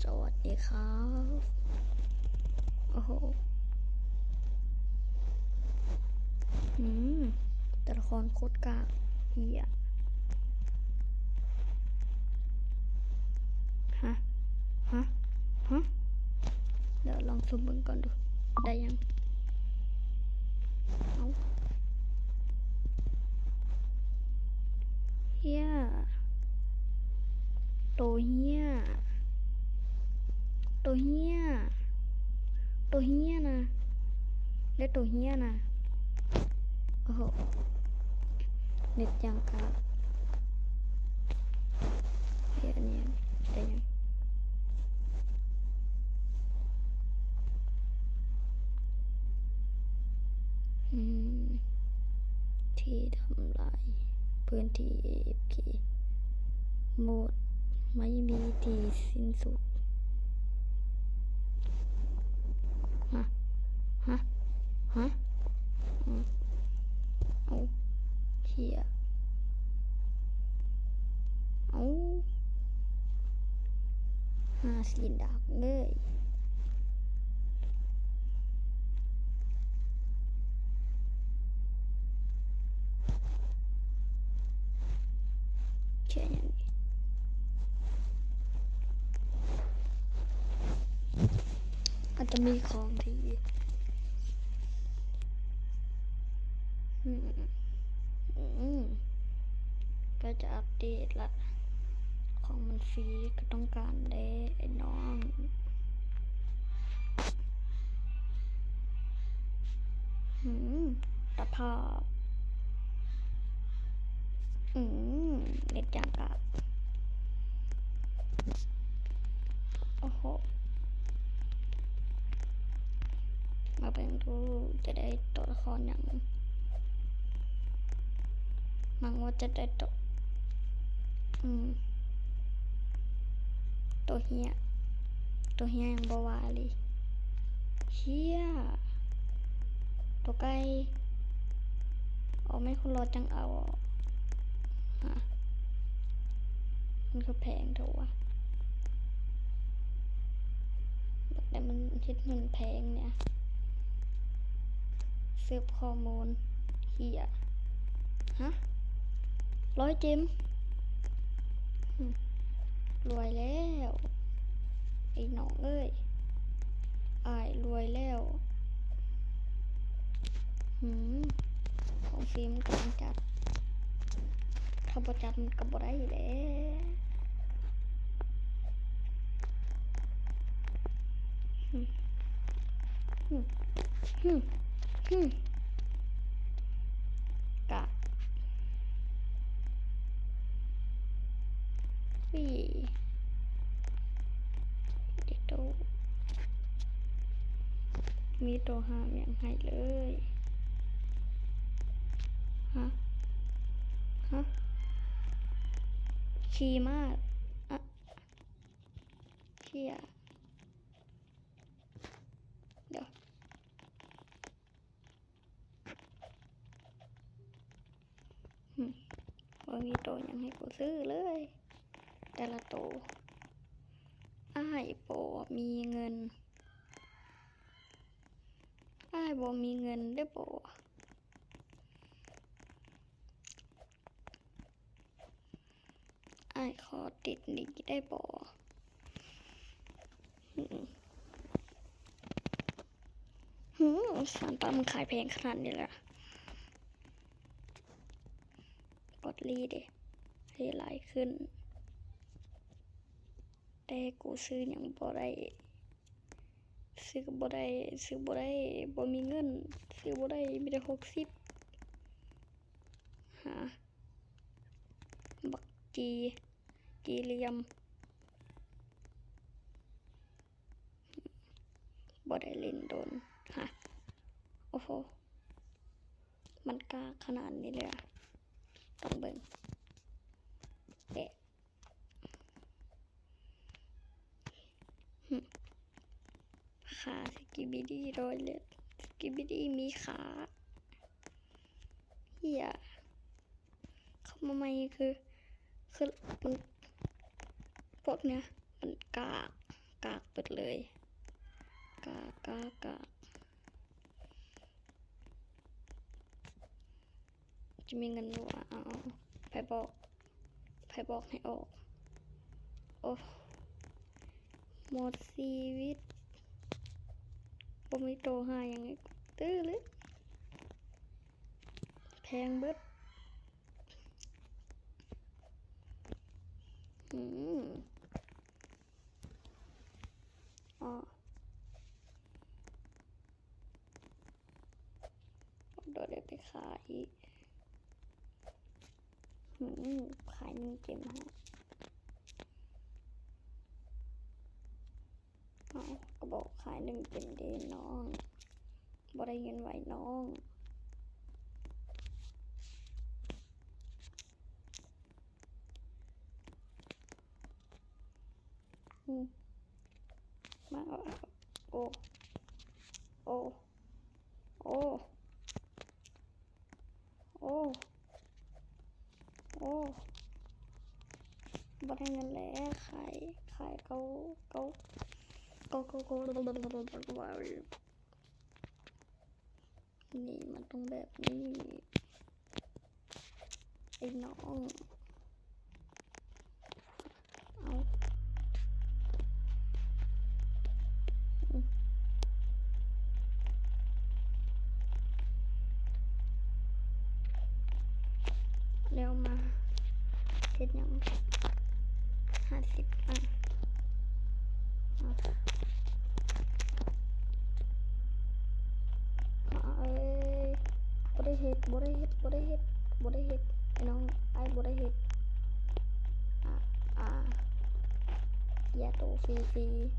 ສະຫວັດດີຄັບ. ໂອ້ໂຫ ອືມ ຕົວລະຄອນໂຄດກາກ ເຫ້ຍ ຮະ ຮະ ຮະ ດຽວລອງຊຸ່ມເບິ່ງກ່ອນດູ ໄດ້ຍັງ? ເອົ້າ ເຫ້ຍ ໂຕເຫ້ຍ ໂຕເຫ້ຍ ໂຕເຫ້ຍນະ ແລະໂຕເຫ້ຍນະ. ໂອ້ໂຫ ເນັດຫຍັງກະ ເຮັດອັນນີ້ໄດ້ຫຍັງ? ອືມ ທີ່ທຳລາຍພື້ນທີ່ເອເອັຟເຄ ໝົດ ໄມ່ມີທີ່ສິ້ນສຸດ. ຮະ ຮະ ຮະ ອືມ ເອົາ ເຫ້ຍ ເອົາ ຫາສີດາກເລີຍ. ເຂດຫຍັງນີ້? ອາດຈະມີຂອງທີ່ ອືມ ອືມ ໃກ້ຈະອັບເດດລະ ຂອງມັນຟຣີກໍຕ້ອງການແດ່ ໄອ້ນ້ອງ. ຫືມ ຕະພາບ ອືມ ເນັດຫຍັງກະ ໂອ້ໂຫ ມາເບິ່ງດູ ຈະໄດ້ຕົວລະຄອນຫຍັງ? ຫວັງວ່າຈະໄດ້ໂຕ ອືມ ໂຕເຮຍ ໂຕເຮຍຍັງບໍ່ວ່າເລີຍ. ເຮຍ ໂຕໄກ່ ອອກແມ່ນຄົນຫຼໍ່ຈັ່ງເອົາ. ຮະ ມັນຄືແພງແທ້ວະ? ແຕ່ມັນເຮັດເງິນແພງເນຍ. ສືບຂໍ້ມູນ ເຮຍ ຮະ ຮ້ອຍເຈມ. ຫຶ ລວຍແລ້ວ ໄອ້ນ້ອງເອີຍ ອ້າຍລວຍແລ້ວ. ຫືມ ຂອງຟຣີມັນກຳລັງຈັດ ຖ້າບໍ່ຈັດມັນກໍບໍ່ໄດ້ແຫຼະ. ຫຶ ຫຶ ຫຶ ຫຶ ກະ ຫວີ ເດໂຕ ມີໂຕຫາຫຍັງໃຫ້ເລີຍ. ຮະ ຮະ ຂີ່ມ້າ ອະ ເຄຍ ດຽວ ຫຶ ບໍ່ມີໂຕຫຍັງໃຫ້ກູຊື້ເລີຍ ແຕ່ລະໂຕ. ອ້າຍບໍ່ມີເງິນ ອ້າຍບໍ່ມີເງິນເດີ້ບໍ. ອ້າຍຂໍຕິດໜີ້ໄດ້ບໍ່? ຫືມ ຫືມ ຊານຕາມັນຂາຍແພງຂະໜາດນີ້ລະ. ກອດລີເດ ເລຫຼາຍຂຶ້ນ ແຕ່ກູຊື້ຫຍັງບໍ່ໄດ້ ຊື້ກໍບໍ່ໄດ້ ຊື້ບໍ່ໄດ້ ບໍ່ມີເງິນ ຊື້ບໍ່ໄດ້ ມີແຕ່ຫົກສິບ. ຫາ ບັກຈີ ຈີຫຼ່ຽມ ບໍ່ໄດ້ຫຼິ້ນດົນ. ຫາ ໂອ້ໂຫ ມັນກາກຂະໜາດນີ້ເລີຍ ຕ້ອງເບິ່ງ ແປະ. ຫຶ ຂາສະກີບີດີ ດອຍເລັດ ສະກີບີດີມີຂາ. ເຫ້ຍ ເຂົ້າມາໃໝ່ຄື ຄືມັນ ພວກເນີ້ຍມັນກາກ ກາກເບິດເລີຍ ກາກ ກາກ ກາກ. ຈະມີເງິນຢູ່ ອາ ເອົາ ເອົາ ໃຜບອກ ໃຜບອກໃຫ້ອອກ? ໂອ້ ໝົດຊີວິດ ບໍ່ມີໂຕຫາຫຍັງຕື່ເລີຍ ແພງເບິດ. ອືມ ອໍ ໂດດໄດ້ໄປຂາຍອີກ. ຫື ຂາຍໜຶ່ງເກມໃຫ້ ເອົ້າ ກໍບອກຂາຍໜຶ່ງເກມເດ້ນ້ອງ ບໍ່ໄດ້ເງິນໄວນ້ອງ. ອື ມາ ໂອ້ ໂອ້ ໂອ້ ໂອ້ ໂອ້ ບໍ່ໄດ້ເງິນແລ້ວ ຂາຍ ຂາຍເກົ້າ ເກົ້າ ເກົ້າ ເກົ້າ ເກົ້າ. ນີ້ມັນຕ້ອງແບບນີ້ ໄອ້ນ້ອງ ເອົາ ອືມ ແລ້ວມາເຮັດຫຍັງ? ຫ້າສິບ ອ່ະ ອ່ະ ເອີຍ ບໍ່ໄດ້ເຮັດ ບໍ່ໄດ້ເຮັດ ບໍ່ໄດ້ເຮັດ ບໍ່ໄດ້ເຮັດ ໄອ້ນ້ອງ ອ້າຍບໍ່ໄດ້ເຮັດ ອາ ອາ ເສຍໂຕຟຣີໆ.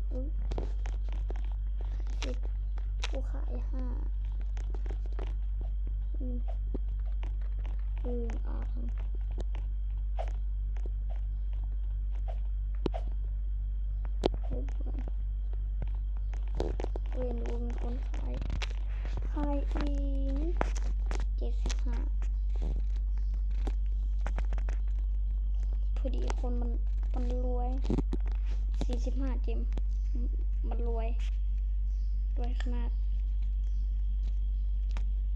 ໂອເຄ ອຸ້ຍ ຂາຍສິບ ກູຂາຍຫ້າ ອືມ ອືມ ອາ ເວັນ ເວັນ ມີຄົນຂາຍ ຂາຍອີກ ເຈັດສິບຫ້າ ພໍດີຄົນມັນ ມັນລວຍ ສີ່ສິບຫ້າເຈັມ ມັນລວຍ ລວຍຂະໜາດ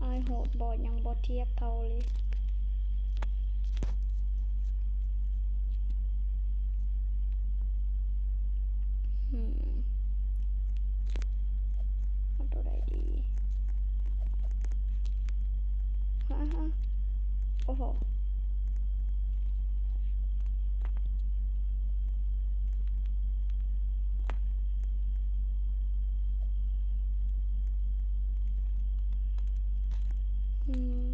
ອ້າຍໂຫດບໍ່ ຍັງບໍ່ທຽບເທົ່າເລີຍ. ອືມ ເອົາໂຕໃດດີ? ຮະ ຮະ ໂອ້ໂຫ ອືມ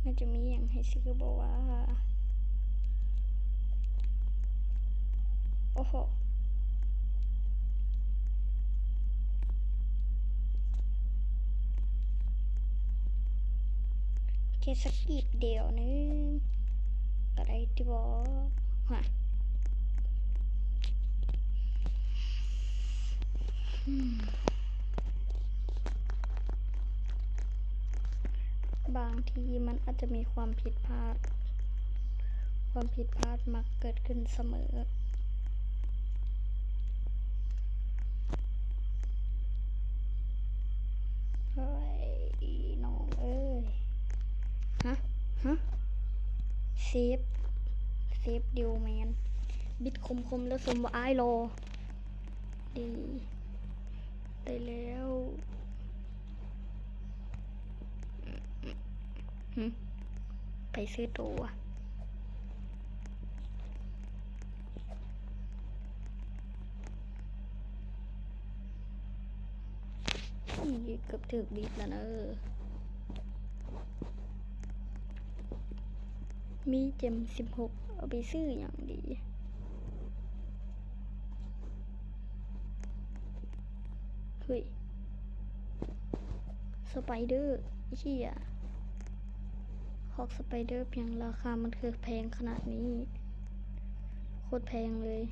ມັນຈະມີຫຍັງໃຫ້ຊື້ບໍ່ວະ? ໂອ້ໂຫ ແຄ່ສະກີບດຽວໜຶ່ງກໍໄດ້ຕິບໍ? ຮະ ອືມ ບາງທີມັນອາດຈະມີຄວາມຜິດພາດ, ຄວາມຜິດພາດມັກເກີດຂຶ້ນສະເໝີ. ເຮີ້ຍ ນ້ອງເອີຍ ຮະ ຮະ ເຊບ ເຊບດິວແມນ ບິດຄົມໆ ແລ້ວຊົມວ່າອ້າຍຫຼໍ່ ດີ ໄດ້ແລ້ວ. ຫຶ ໃຜຊື້ໂຕວະ? ນີ້ເກືອບຖືກບິດແລ້ວເນີ. ມີເຈັມສິບຫົກ ເອົາໄປຊື້ຫຍັງດີ? ເຮີ້ຍ ສະໄປເດີ ເອີ ເຮີ້ຍ ຄອກສະໄປເດີ ພຽງລາຄາມັນຄືແພງຂະໜາດນີ້ ໂຄດແພງເລີຍ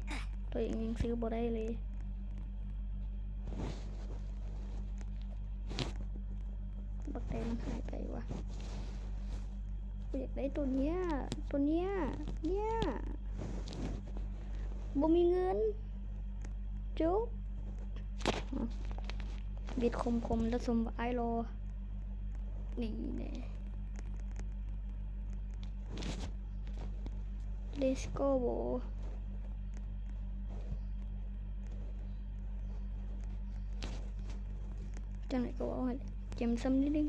ໂຕເອງຍັງຊື້ບໍ່ໄດ້ເລີຍ. ປັກແຕມັນຫາຍໄປວະ. ກູຢາກໄດ້ໂຕເນີ້ຍ ໂຕເນີ້ຍ ເນີ້ຍ. ບໍ່ມີເງິນ. ຈົບ. ບິດຄົມໆ ແລ້ວຊົມວ່າອ້າຍຫຼໍ່. ນີ້ແນ່. Let's go bro. ຈັ່ງໃດກໍເວົ້າໃຫ້ເຈັມຊ້ຳນິດໜຶ່ງ.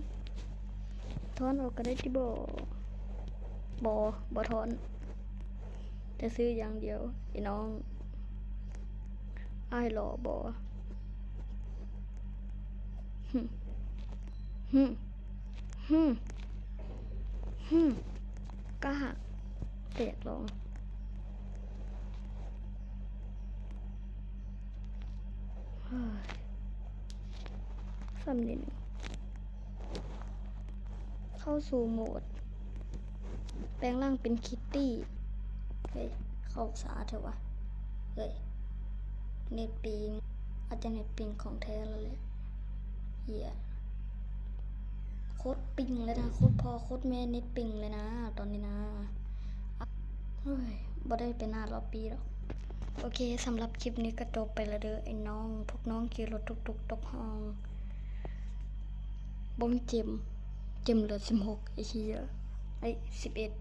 ຖອນອອກກໍໄດ້ຕິບໍ? ບໍ່ ບໍ່ຖອນ. ແຕ່ຊື້ຢ່າງດຽວ ໄອ້ນ້ອງ. ອ້າຍຫຼໍ່ບໍ່? ຫຶ ຫຶ ຫຶ ຫຶ ກ້າແຕກລອງ. ເຮີ້ຍ ສ່ຳນີ້ ເຂົ້າສູ່ໂໝດ ແປງຮ່າງເປັນຄິດຕີ້. ເຮີ້ຍ ເຂົ້າຊ້າແທ້ວະ. ເຮີ້ຍ ເນັດປິງ. ອາດຈະເນັດປິງຂອງແທ້ແລ້ວແຫຼະ. ເຫຍ ໂຄດປິງເລີຍນະ ໂຄດພໍ່ໂຄດແມ່ເນັດປິງເລີຍນະ ຕອນນີ້ນະ. ເຮີ້ຍ ບໍ່ໄດ້ໄປໜ້າລອບບີ້ດອກ. ໂອເຄ ສຳລັບຄລິບນີ້ກໍຈົບໄປແລ້ວເດີ ໄອ້ນ້ອງ. ພວກນ້ອງຂີ່ລົດຕຸກໆ ຕົກຮ່ອງ. ບໍ່ມີເຈັມ ເຈັມເຫຼືອສິບຫົກ ໄອ້ເຫຍ ເອີຍ ສິບເອັດ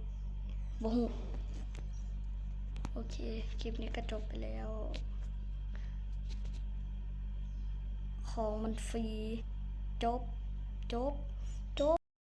ບໍ່ຮູ້. ໂອເຄ ຄລິບນີ້ກໍຈົບໄປແລ້ວ. ຂອງມັນຟຣີ. ຈົບ ຈົບ.